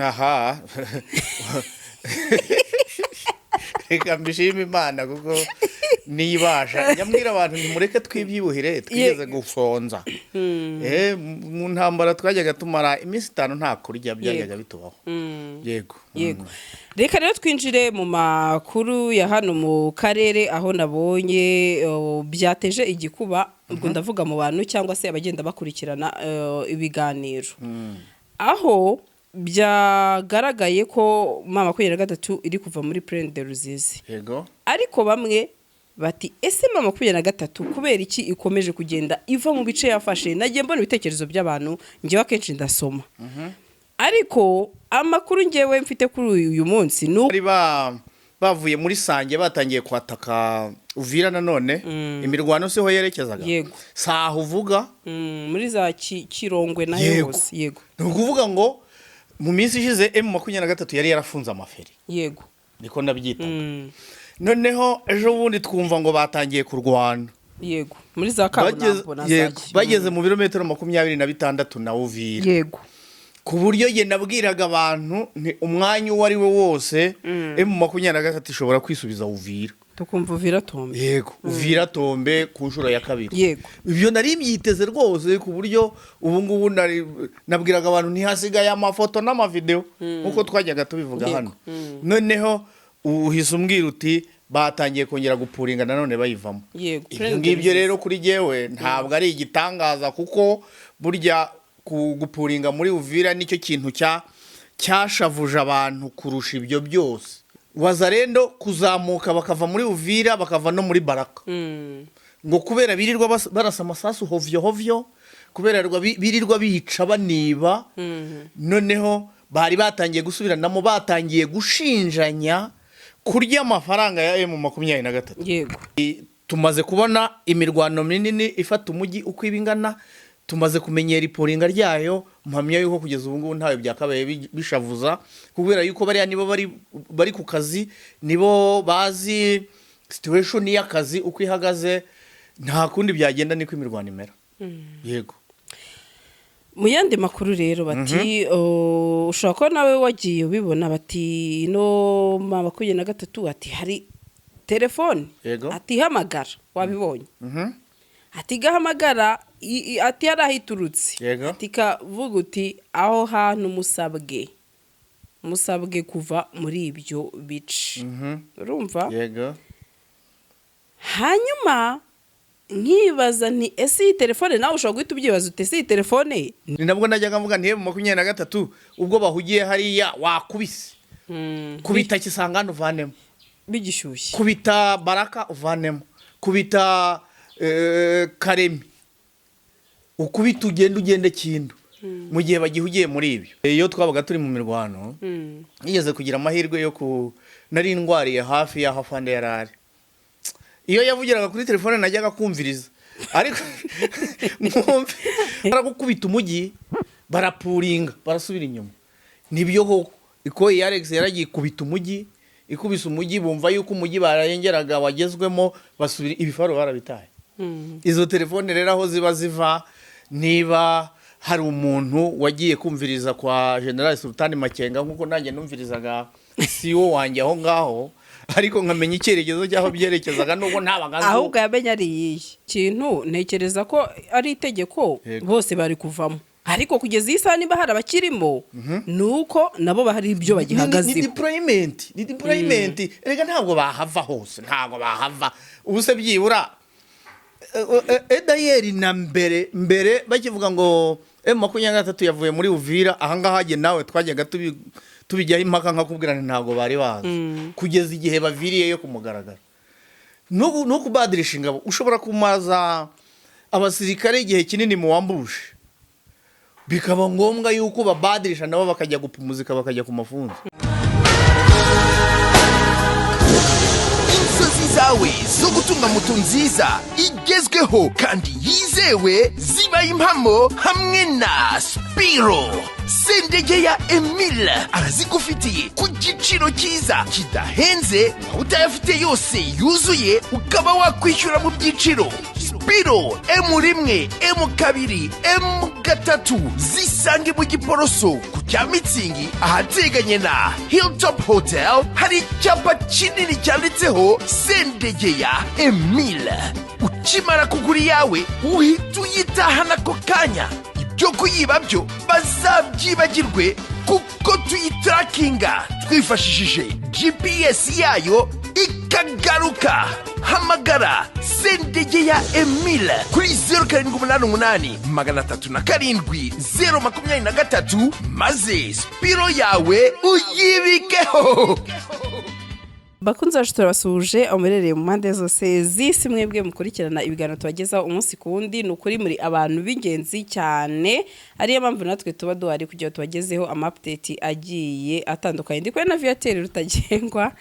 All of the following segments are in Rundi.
Aha, reka mbishime Imana kuko niyibasha. Nyamwira abantu, ntimureke twibyibuhire, twigeze gusonza. Mu ntambara twajyaga tumara iminsi 5 nta kurya, byajyaga bitubaho. Yego. Yego, reka rero twinjire mu makuru ya hano mu karere, aho nabonye byateje igikuba. Ubwo ndavuga mu bantu cyangwa se abagenda bakurikirana ibiganiro, aho byagaragaye ko M23 iri kuva muri Plaine de Ruzizi. Ariko bamwe bati: "Ese M23 kubera iki ikomeje kugenda iva mu bice yafashe?" Nagiye mbona ibitekerezo by'abantu, ngewe akenshi ndasoma, ariko amakuru ngewe mfite kuri uyu munsi ni uko Bari bavuye muri Sange, batangiye kwataka Uvira nanone. Imirwano siho yerekezaga? Yego. Saha uvuga? Muri za Kirongwe nayo hose, yego. Ni ukuvuga ngo mu minsi ishize M23 yari yarafunze amaferi. Niko nabyitaga. Noneho ejo bundi twumva ngo batangiye kurwana. Yego, muri za kaburimbo na za Bageze mu birometero 26 na Uvira. Ku buryo jye nabwiraga abantu nti umwanya uwo ari wo wose M23 ishobora kwisubiza Uvira. Tukumva Uvira tombe. Yego, Uvira tombe ku nshuro ya kabiri. Ibyo nari mbyiteze rwose, ku buryo ubu ngubu nabwiraga abantu ntihasigaye amafoto n'amavideo nk'uko twajyaga tubivuga hano. Noneho uhise umbwira uti batangiye kongera gupuringa nanone bayivamo. Ibyo ngibyo rero kuri jyewe ntabwo ari igitangaza, kuko burya gupuringa muri Uvira nicyo kintu cyashavuje abantu kurusha ibyo byose. Wazarendo kuzamuka bakava muri Uvira, bakava no muri Baraka, ngo kubera birirwa barasa amasasu hovyo hovyo, kubera birirwa bica baniba. Noneho bari batangiye gusubiranamo, batangiye gushinjanya kurya amafaranga ya M23. Tumaze kubona imirwano minini ifata umujyi uko iba ingana, tumaze kumenyera iporinga ryayo. Mpamya yuko kugeza ubu ngubu ntayo byakabaye bishavuza, kubera yuko bariya nibo bari ku kazi, nibo bazi situation y'akazi uko ihagaze. Nta kundi byagenda, niko imirwano imera. Yego. Mu yandi makuru rero bati, ushobora kuba nawe wagiye ubibona, bati no M23 ati hari telefone ati ihamagara, wabibonye? Ati gahamagara ati hari aho iturutse. Ati kavuga uti aho hantu musabwe kuva muri ibyo bice. Urumva? Yego. Hanyuma nkibaza nti: "Ese iyi telefone?" Nawe ushobora guhita ubyibaza uti: "Ese iyi telefone?" Ni nabwo najyaga mvuga nti M23 ubwo bahugiye hariya, wakubise, kubita Kisangani uvanemo. Bigishyushye. Kubita Baraka uvanemo, kubita Karemi, ukubita ugende ugende Kindu mu gihe bagihugiye muri ibyo. Iyo twabaga turi mu mirwano, nigeze kugira amahirwe yo ku nari ndwariye hafi y'aho afande yari ari. Iyo yavugiraga kuri telefone najyaga kumviriza, ariko mwumve, baragukubita umujyi, barapuringa, barasubira inyuma. Nibyo koko, iko iya Alex yaragiye ikubita umujyi, ikubise umujyi bumva yuko umujyi barengeraga wagezwemo, basubira, ibifaru barabitaye. Izo telefone rero aho ziba ziva, niba hari umuntu wagiye kumviriza kwa General Sultani Makenga, nk'uko nanjye numvirizaga siwo wanjye aho ngaho, ariko nkamenya icyerekezo cy'aho byerekezaga nubwo ntabaga nzi. Ahubwo yamenya ari iyihe kintu? Ntekereza ko ari itegeko. Bose bari kuvamo, ariko kugeza iyi saha niba hari abakirimo, ni uko nabo hari ibyo Ni bagihagazeho. deployment, ni deployment. Erega ntabwo bahava hose, ntabwo bahava. Ubu se byibura edayeri na mbere mbere bakivuga ngo M23 yavuye muri Uvira, ahangaha jye nawe twajyaga tubijyaho impaka, nkakubwira nti ntabwo bari bazi kugeza igihe baviriyeyo ku mugaragaro. No kubadirisha ingabo, ushobora kumaza abasirikare igihe kinini mu wambushe, bikaba ngombwa yuko babadirisha nabo bakajya gupumuzika, bakajya ku mafunzo. Inzozi zawe zo gutunga moto nziza igezweho kandi yizewe zibaye impamo hamwe na Spiro. Sendege ya Emile arazigufitiye ku giciro cyiza kidahenze, waba utayafite yose yuzuye ukaba wakwishyura mu byiciro. Spiro M1, M2, M3 zisange mu Giporoso ku cya Mitsingi, ahateganye na Hilltop Hotel. Hari icyapa kinini cyanditseho Sendegeya Emile. Ukimara kugura iyawe, uhita uyitahana ako kanya. Ibyo kuyiba byo bazabyibagirwe, kuko tuyitarakinga twifashishije GPS yayo ikagaruka. Hamagara Sendegeya Emile kuri 0788 307 023, maze Spiro yawe uyibikeho. Bakunzi bacu, turabasuhuje aho muherereye mu mpande zose z'isi. Mwebwe mukurikirana ibiganiro tubagezaho umunsi ku wundi, ni ukuri muri abantu b'ingenzi cyane, ariyo mpamvu natwe tuba duhari kugira ngo tubagezeho ama update agiye atandukanye. Ndi kumwe na Viateur Rutagengwa,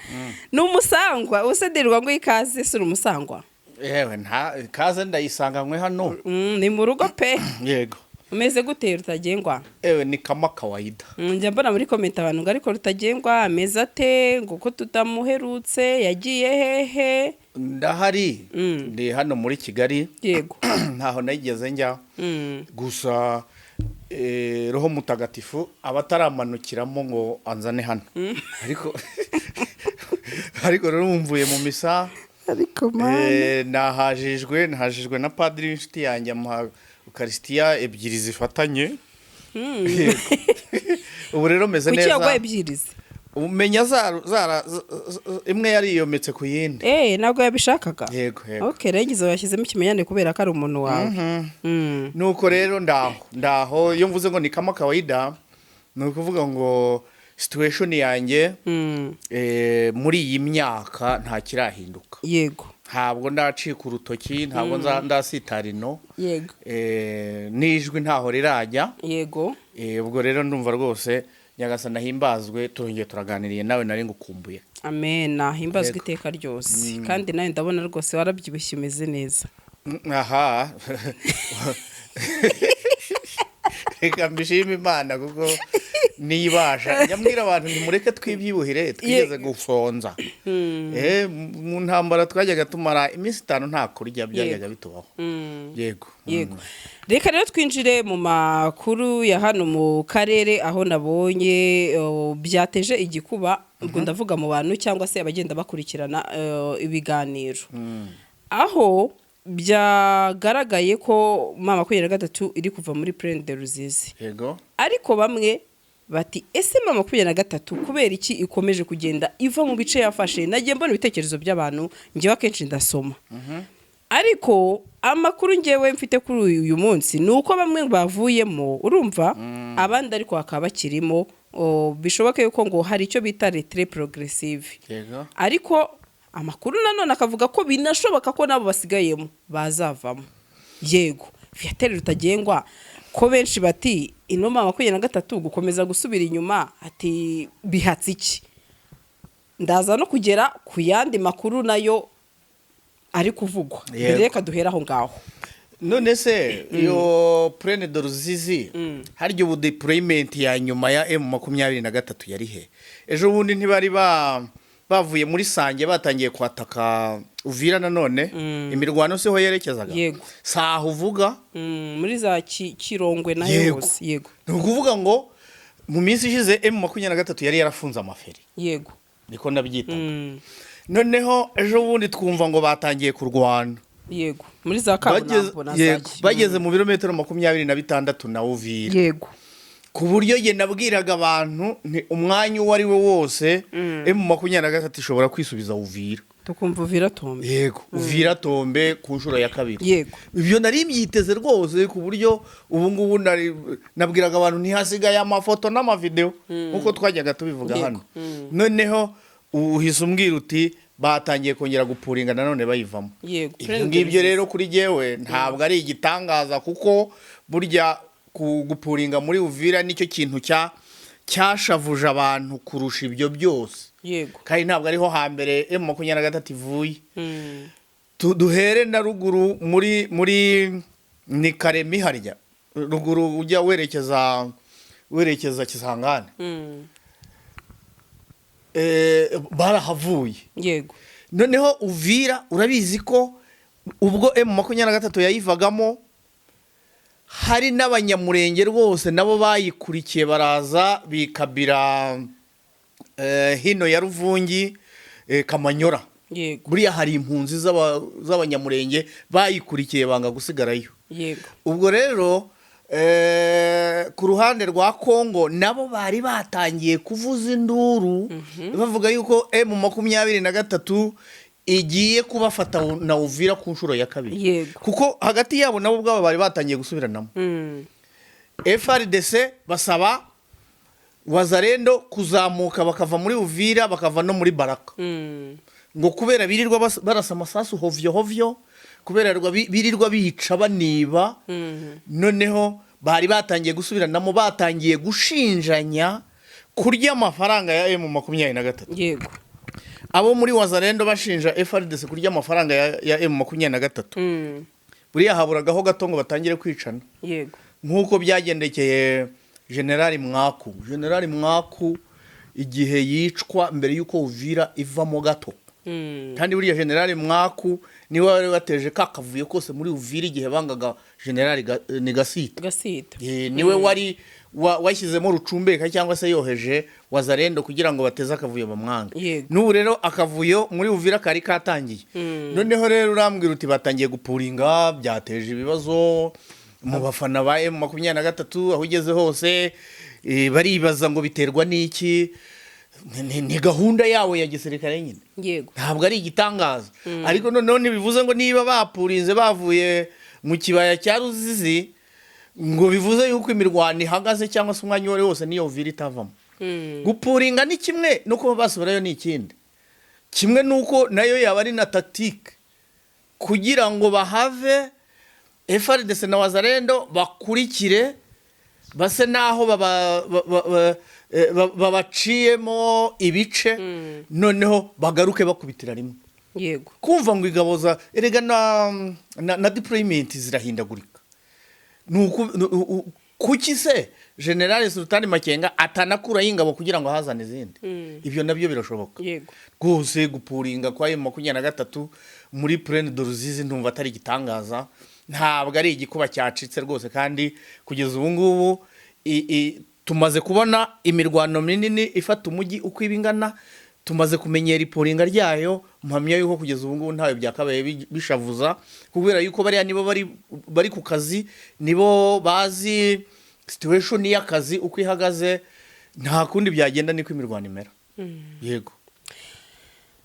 ni umusangwa usedirwa ngo ikaze. Si uri umusangwa? Yewe, nta kaze, ndayisanganywe hano. Ni mu rugo pe. Yego. Umeze gute, Rutagengwa? Ewe, ni kama kawaida. Njya mbona muri comment abantu ngo: "Ariko Rutagengwa ameze ate?" Ngo ko tutamuherutse, yagiye hehe? Ndahari, ndi hano muri Kigali. Ntaho nayigeze njya. Gusa Roho Mutagatifu aba ataramanukiramo ngo anzane hano, ariko rero mvuye mu misa. Ariko Nahajijwe na padiri w'inshuti yanjye, amuha ukarisitiya ebyiri zifatanye. Yego. Ubu rero meze Kuki neza. yaguhaye ebyiri se? Umenya imwe yariyometse ku yindi. Ntabwo yabishakaga. Yego. Okay, rero bashyizemo ikimenyane kubera ko ari umuntu wawe. Nuko rero ndaho. Iyo mvuze ngo ni kama kawaida, ni ukuvuga ngo situation yanjye muri iyi myaka nta kirahinduka. Ntabwo ndacika urutoki, ntabwo ndasitara ino. N'ijwi ntaho rirajya. Ubwo rero ndumva rwose Nyagasani ahimbazwe, turongeye turaganiriye nawe, nari ngukumbuye. Amena, himbazwe iteka ryose. Kandi nawe ndabona rwose warabyibushye, umeze neza. Aha, reka mbishime Imana kuko niyibasha. Nyamwira abantu, ntimureke twibyibuhire, twigeze gusonza. Mu ntambara twajyaga tumara iminsi 5 nta kurya, byajyaga bitubaho. Yego. Yego, reka rero twinjire mu makuru ya hano mu karere, aho nabonye byateje igikuba. Ubwo ndavuga mu bantu cyangwa se abagenda bakurikirana ibiganiro, aho byagaragaye ko M23 iri kuva muri Plaine de Ruzizi. Ariko bamwe bati: "Ese M23 kubera iki ikomeje kugenda iva mu bice yafashe?" Nagiye mbona ibitekerezo by'abantu, ngewe akenshi ndasoma, ariko amakuru ngewe mfite kuri uyu munsi ni uko bamwe bavuyemo, urumva, abandi ariko bakaba bakirimo. Bishoboke yuko ngo hari icyo bita retrait progressive. Ariko amakuru nanone akavuga ko binashoboka ko nabo basigayemo bazavamo. Yego, Viateur Rutagengwa, ko benshi bati ino M23 gukomeza gusubira inyuma, ati bihatse iki? Ndaza no kugera ku yandi makuru nayo ari kuvugwa. Mbere reka duhere aho ngaho. None se iyo Plaine de Ruzizi, harya ubu deployment ya nyuma ya M23 yari he? Ejo bundi ntibari bavuye muri Sange, batangiye kwataka Uvira nanone? Imirwano siho yerekezaga? Yego. Saho uvuga? Muri za Kirongwe nayo hose, yego. Ni ukuvuga ngo mu minsi ishize M23 yari yarafunze amaferi. Niko nabyitaga. Noneho ejo bundi twumva ngo batangiye kurwana. Yego, muri za kaburimbo na za Bageze mu birometero 26 na Uvira. Ku buryo jye nabwiraga abantu nti umwanya uwo ari we wose M23 ishobora kwisubiza Uvira. Tukumva Uvira tombe. Yego, Uvira tombe ku nshuro ya kabiri. Ibyo nari mbyiteze rwose, ku buryo ubu ngubu nabwiraga abantu ntihasigaye amafoto n'amavideo nk'uko twajyaga tubivuga hano. Noneho uhise umbwira uti batangiye kongera gupuringa nanone bayivamo. Ibyo ngibyo rero kuri jyewe ntabwo ari igitangaza, kuko burya gupuringa muri Uvira nicyo kintu cyashavuje abantu kurusha ibyo byose. Kandi ntabwo ariho hambere M23 ivuye. Duhere na ruguru muri ni Karemi, harya ruguru ujya werekeza Kisangani. Barahavuye. Noneho Uvira urabizi ko Ubwo M23 yayivagamo, hari n'Abanyamurenge rwose nabo bayikurikiye, baraza bikabira hino ya Ruvungi, Kamanyora. Buriya hari impunzi z'Abanyamurenge bayikurikiye, banga gusigarayo. Ubwo rero ku ruhande rwa Kongo nabo bari batangiye kuvuza induru, bavuga yuko M23 igiye kubafata na Uvira ku nshuro ya kabiri, kuko hagati yabo nabo ubwabo bari batangiye gusubiranamo. FARDC basaba Wazalendo kuzamuka bakava muri Uvira, bakava no muri Baraka, ngo kubera birirwa barasa amasasu hovyo hovyo, kubera birirwa bica baniba. Noneho bari batangiye gusubiranamo, batangiye gushinjanya kurya amafaranga ya M23. Abo muri Wazalendo bashinja FARDC kurya amafaranga ya M23. Buriya haburagaho gato ngo batangire kwicana, nk'uko byagendekeye Generali Mwaku. Generali Mwaku igihe yicwa mbere y'uko Uvira ivamo gato. Kandi buriya Generali Mwaku niwe wari wateje ka kavuyo kose muri Uvira igihe bangaga Generali ni Gasita. Gasita. Niwe wari washyizemo rucumbeka cyangwa se yoheje Wazalendo kugira ngo bateze akavuyo bamwange. N'ubu rero akavuyo muri Uvira kari katangiye. Noneho rero urambwira uti batangiye gupuringa, byateje ibibazo mu bafana ba M23 aho ugeze hose. Baribaza ngo biterwa n'iki? Ni gahunda yawo ya gisirikare nyine. Ntabwo ari igitangaza, ariko noneho ntibivuze ngo niba bapurinze bavuye mu kibaya cya Ruzizi ngo bivuze yuko imirwano ihagaze cyangwa se umwanya uwo ari wose niyo Uvira itavamo. Gupuringa ni kimwe no kuba basubirayo ni ikindi. Kimwe nuko nayo yaba ari na tactique kugira ngo bahave, FARDC na Wazalendo bakurikire, base naho babaciyemo ibice, noneho bagaruke bakubitira rimwe. Kumva ngo ingabo za erega na deployment zirahindagurika. Kuki se General Sultani Makenga atanakuraho ingabo kugira ngo ahazane izindi? Ibyo nabyo birashoboka. Rwose gupuringa kwa M23 muri Plaine de Ruzizi ndumva atari igitangaza, ntabwo ari igikuba cyacitse rwose. Kandi kugeza ubu ngubu tumaze kubona imirwano minini ifata umujyi uko iba ingana, tumaze kumenyera ipuringa ryayo. Mpamya yuko kugeza ubu ngubu ntayo byakabaye bishavuza, kubera yuko bariya nibo bari ku kazi, nibo bazi situation y'akazi uko ihagaze. Nta kundi byagenda, niko imirwano imera. Yego.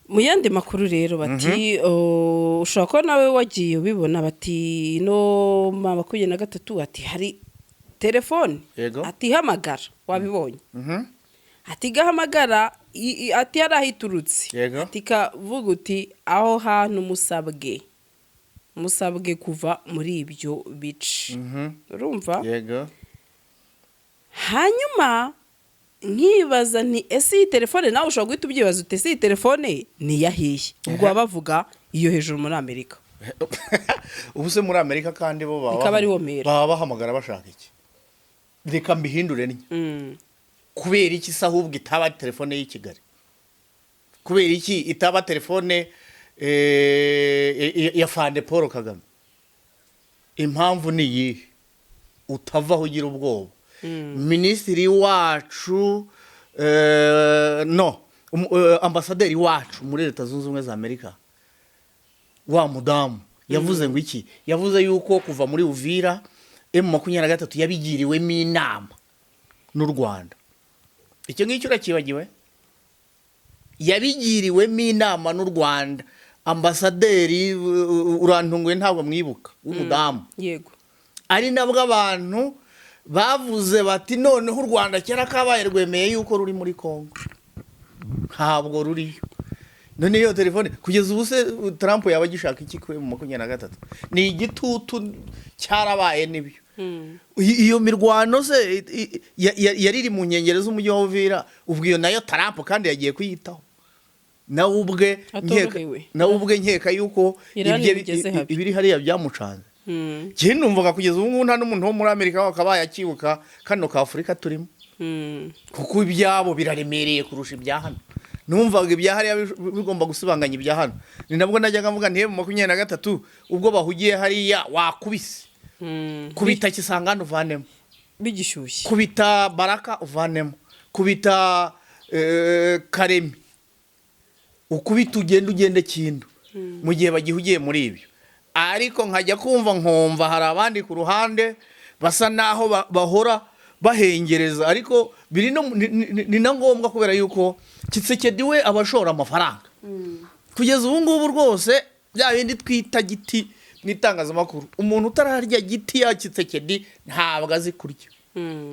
Mu yandi makuru rero bati, ushobora kuba nawe wagiye ubibona, bati no ma 23, ati hari telefone ati ihamagara, wabibonye? Ati gahamagara, ati hari aho iturutse. Ati kavuga uti aho hantu musabwe kuva muri ibyo bice. Urumva? Yego. Hanyuma nkibaza nti ese iyi telefone, nawe ushobora guhita ubyibaza uti ese iyi telefone ni iyahiye? Ubwo baba bavuga iyo hejuru muri Amerika. Ubu se muri Amerika kandi bo baba Ikaba ari wo mera. baba bahamagara bashaka iki? Reka mbihindure ntya. Kubera iki se ahubwo itaba telefone y'i Kigali? Kubera iki itaba telefone ya Fande Paul Kagame? Impamvu ni iyihe? Utavaho ugira ubwoba. Minisitiri wacu, no ambasaderi wacu muri Leta Zunze Ubumwe za Amerika, wa mudamu, yavuze ngo iki? Yavuze yuko kuva muri Uvira M23 yabigiriwemo inama n'u Rwanda. Icyo ngicyo urakibagiwe? Yabigiriwemo inama n'u Rwanda. Ambasaderi, urantunguye, ntabwo mwibuka, w'umudamu. Ari nabwo abantu bavuze bati noneho u Rwanda kera kabaye rwemeye yuko ruri muri Congo. Ntabwo ruriyo. None iyo telefone kugeza ubu se Trump yaba agishaka iki kuri mu 23? Ni igitutu cyarabaye nibyo. Iyo mirwano se yari iri mu nkengero z'umujyi wa Uvira, ubwo iyo nayo Trump kandi yagiye kuyitaho nawe ubwe? Atorohewe. Nawe ubwe nkeka yuko Irani bigeze habi. ibiri hariya byamucanze. Njye numvaga kugeza ubu ngubu nta n'umuntu wo muri Amerika wakabaye akibuka kano ka Afurika turimo, kuko ibyabo biraremereye kurusha ibya hano. Numvaga ibya hariya bigomba gusibanganya ibya hano. Ni nabwo najyaga mvuga nti M23, ubwo bahugiye hariya, wakubise, kubita Kisangani uvanemo, bigishyushye, kubita Baraka uvanemo, kubita Karemi, ukubita ugende ugende Kindu, mu gihe bagihugiye muri ibyo. Ariko nkajya kumva nkumva hari abandi ku ruhande basa naho bahora bahengereza. Ariko biri no ni na ngombwa, kubera yuko Tshisekedi we aba ashora amafaranga kugeza ubu ngubu rwose. Bya bindi twita giti mu itangazamakuru, umuntu utararya giti ya Tshisekedi ntabwo azi kurya.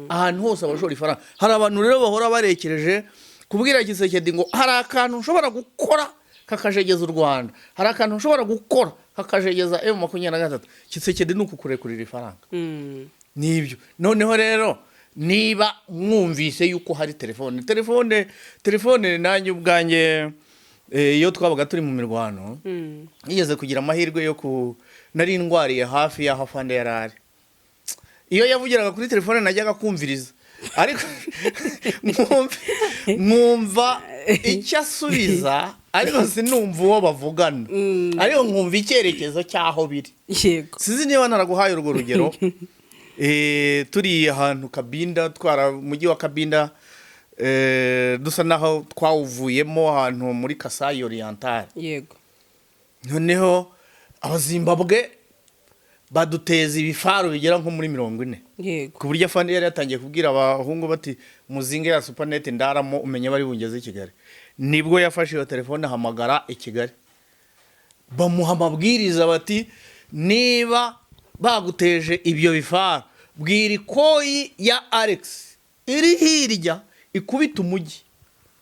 Ahantu hose abashora ifaranga. Hari abantu rero bahora barekereje kubwira Tshisekedi ngo hari akantu ushobora gukora kakajegeza u Rwanda, hari akantu ushobora gukora kakajegeza M23. Tshisekedi ni ukukurekurira ifaranga, nibyo. Noneho rero niba mwumvise yuko hari telefone, nanjye ubwanjye, iyo twabaga turi mu mirwano, nigeze kugira amahirwe yo ku nari ndwariye hafi y'aho afande yari ari. Iyo yavugiraga kuri telefone najyaga kumviriza, ariko nkumva icyo asubiza, ariko sinumva uwo bavugana, ariko nkumva icyerekezo cy'aho biri. Sinzi niba naraguhaye urwo rugero. Turi ahantu Kabinda, twara umujyi wa Kabinda, dusa naho twawuvuyemo, ahantu muri Kasayi Oriental. Noneho Abazimbabwe baduteza ibifaru bigera nko muri 40, ku buryo afande yari yatangiye kubwira abahungu bati: "Muzinge ya supanete ndaramo, umenye bari bungeze i Kigali." Nibwo yafashe iyo telefone ahamagara i Kigali, bamuha amabwiriza bati: "Niba baguteje ibyo bifaru, bwira ikoyi ya Alex iri hirya ikubita umujyi.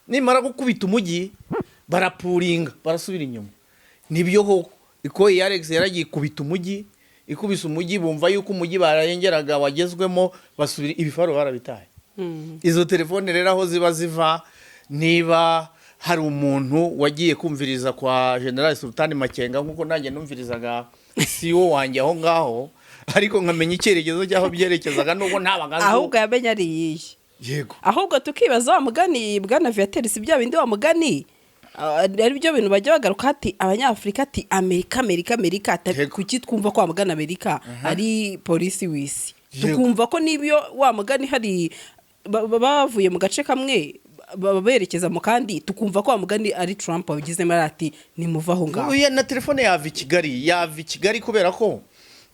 Nimara gukubita umujyi, barapuringa, barasubira inyuma." Nibyo koko, ikoyi ya Alex yaragiye ikubita umujyi. Ikubise umujyi, bumva yuko umujyi barengeraga wagezwemo, basubira, ibifaru barabitaye. Izo telefone rero aho ziba ziva, niba hari umuntu wagiye kumviriza kwa General Sultani Makenga, nk'uko nanjye numvirizaga siwo wanjye aho ngaho, ariko nkamenya icyerekezo cy'aho byerekezaga nubwo ntabaga nzi. Ahubwo yamenya ari iyihe? Yego. Ahubwo tukibaza wa mugani, bwana Viateur, si bya bindi wa mugani, ari byo bintu bajya bagaruka ati Abanyafurika, ati Amerika, Amerika, Amerika, ati kuki twumva ko wa mugani Amerika ari polisi w'isi? Tukumva ko n'ibyo wa mugani hari bavuye mu gace kamwe berekeza mu kandi, tukumva ko wa mugani ari Trump wabigizemo, ari ati nimuve aho ngaho. Uya na telefone yava i Kigali, yava i Kigali, kubera ko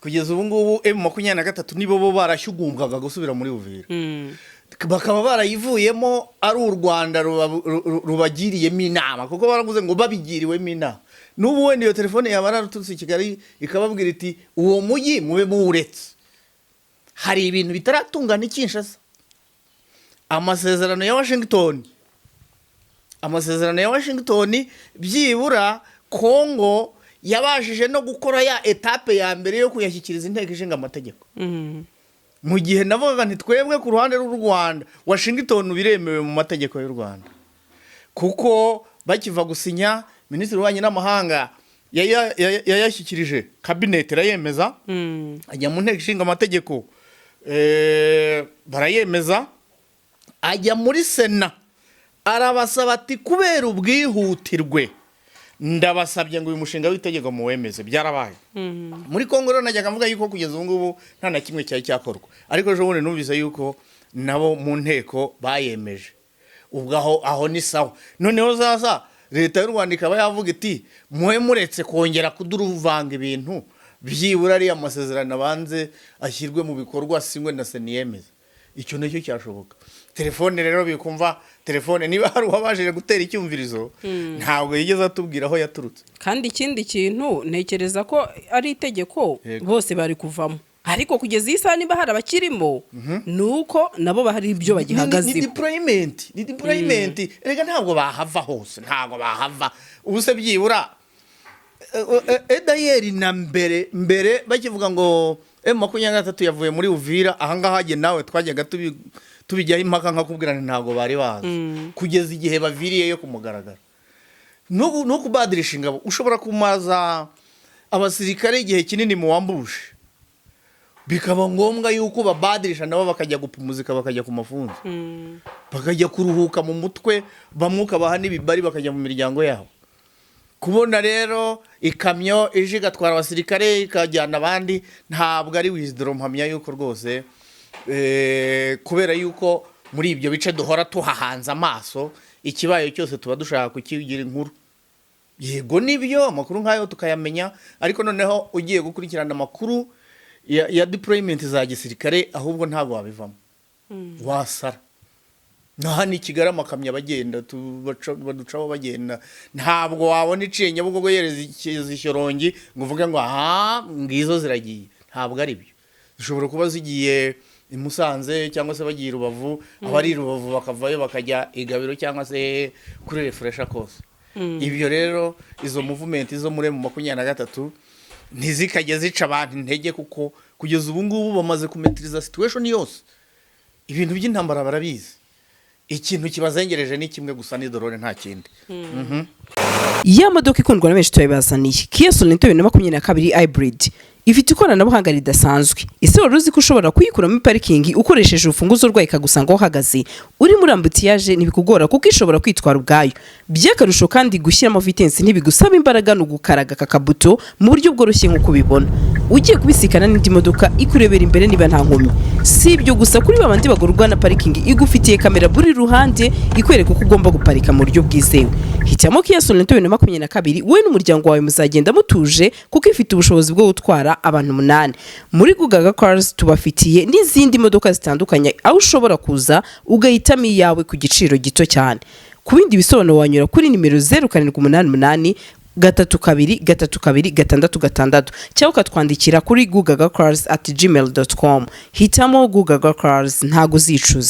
kugeza ubu ngubu M23 nibo bo barashyugumbwaga gusubira muri Uvira, bakaba barayivuyemo ari u Rwanda rubagiriyemo inama, kuko baravuze ngo babigiriwemo inama. N'ubu wenda iyo telefone yaba yaraturutse i Kigali ikababwira iti: "Uwo mujyi mube muwuretse, hari ibintu bitaratungana i Kinshasa." Amasezerano ya Washington, amasezerano ya Washington, byibura Kongo yabashije no gukora ya étape ya mbere yo kuyashyikiriza Inteko Ishinga Amategeko, mu gihe navugaga nti twebwe ku ruhande rw'u Rwanda, Washington biremewe mu mategeko y'u Rwanda, kuko bakiva gusinya, Minisitiri w'Ububanyi n'Amahanga yayashyikirije kabineti irayemeza, ajya mu Nteko Ishinga Amategeko, barayemeza, ajya muri Sena, arabasaba ati: "Kubera ubwihutirwe, ndabasabye ngo uyu mushinga w'itegeko muwemeze." Byarabaye. Muri Kongo rero najyaga mvuga yuko kugeza ubu ngubu nta na kimwe cyari cyakorwa, ariko ejo bundi numvise yuko nabo mu nteko bayemeje. Ubwo aho ni sawa. Noneho zaza leta y'u Rwanda ikaba yavuga iti: "Muhe muretse kongera kuduruvanga ibintu, byibura ariya masezerano abanze ashyirwe mu bikorwa, sinywe na Sena yemeza." Icyo nacyo cyashoboka. Telefone rero, bikumva telefone, niba hari uwabashije gutera icyumvirizo, ntabwo yigeze atubwira aho yaturutse. Kandi ikindi kintu, ntekereza ko ari itegeko, bose bari kuvamo, ariko kugeza iyi saha niba hari abakirimo, ni uko nabo hari ibyo Ni bagihagazeho. deployment, ni deployment. Erega ntabwo bahava hose, ntabwo bahava. Ubu se byibura edayeri na mbere mbere bakivuga ngo M23 yavuye muri Uvira, ahangaha jye nawe twajyaga tubijyaho impaka, nkakubwira nti ntabwo bari bazi kugeza igihe baviriyeyo ku mugaragaro. No kubadirisha ingabo, ushobora kumaza abasirikare igihe kinini mu wambushe. Bikaba ngombwa yuko babadirisha nabo bakajya gupumuzika, bakajya ku mafunzo, bakajya kuruhuka mu mutwe, bamwe ukabaha n'ibibari bakajya mu miryango yabo. Kubona rero ikamyo ije igatwara abasirikare, ikajyana abandi, ntabwo ari withdraw. Mpamya yuko rwose kubera yuko muri ibyo bice duhora tuhahanze amaso, ikibaye cyose tuba dushaka kukigira inkuru. Yego nibyo, amakuru nk'ayo tukayamenya, ariko noneho ugiye gukurikirana amakuru ya deployment za gisirikare, ahubwo ntabwo wabivamo, wasara. Na hano i Kigali amakamyo abagenda baducaho bagenda, ntabwo wabona iciye Nyabugogo yerekeza Ishyorongi ngo uvuge ngo aha ngizo ziragiye. Ntabwo ari byo. Zishobora kuba zigiye i Musanze cyangwa se bagiye i Rubavu, abari i Rubavu bakavayo bakajya i Gabiro cyangwa se kuri Refresha kose. Ibyo rero, izo movement zo muri M23 ntizikajya zica abantu intege, kuko kugeza ubu ngubu bamaze kumaîtriza situation yose. Ibintu by'intambara barabizi. Ikintu kibazengereje ni kimwe gusa, ni drone, nta kindi. Ya modoka ikundwa na benshi turabibazaniye, Kia Sorento 2022 hybrid, ifite ikoranabuhanga ridasanzwe. Ese wari uzi ko ushobora kuyikura muri parikingi ukoresheje urufunguzo rwayo, ikagusanga aho uhagaze? Uri muri embouteillage ntibikugora kuko ishobora kwitwara ubwayo. By'akarusho kandi, gushyiramo vitesse ntibigusaba imbaraga, ni ugukaraga aka kabuto mu buryo bworoshye. Nk'uko ubibona, ugiye kubisikana n'indi modoka ikurebera imbere niba nta nkomyi. Si ibyo gusa, kuri babandi bagurwa na parikingi, igufitiye kamera buri ruhande ikwereka uko ugomba guparika mu buryo bwizewe. Hitamo Kia Sorento 2022, wowe n'umuryango wawe muzagenda mutuje kuko ifite ubushobozi bwo gutwara abantu umunani. Muri Gugaga Cars tubafitiye n'izindi modoka zitandukanye, aho ushobora kuza ugahitamo iyawe ku giciro gito cyane. Ku bindi bisobanuro wanyura kuri nimero 0788323266 cyangwa ukatwandikira kuri gugagacars@gmail.com. Hitamo Gugaga Cars, ntago uzicuza.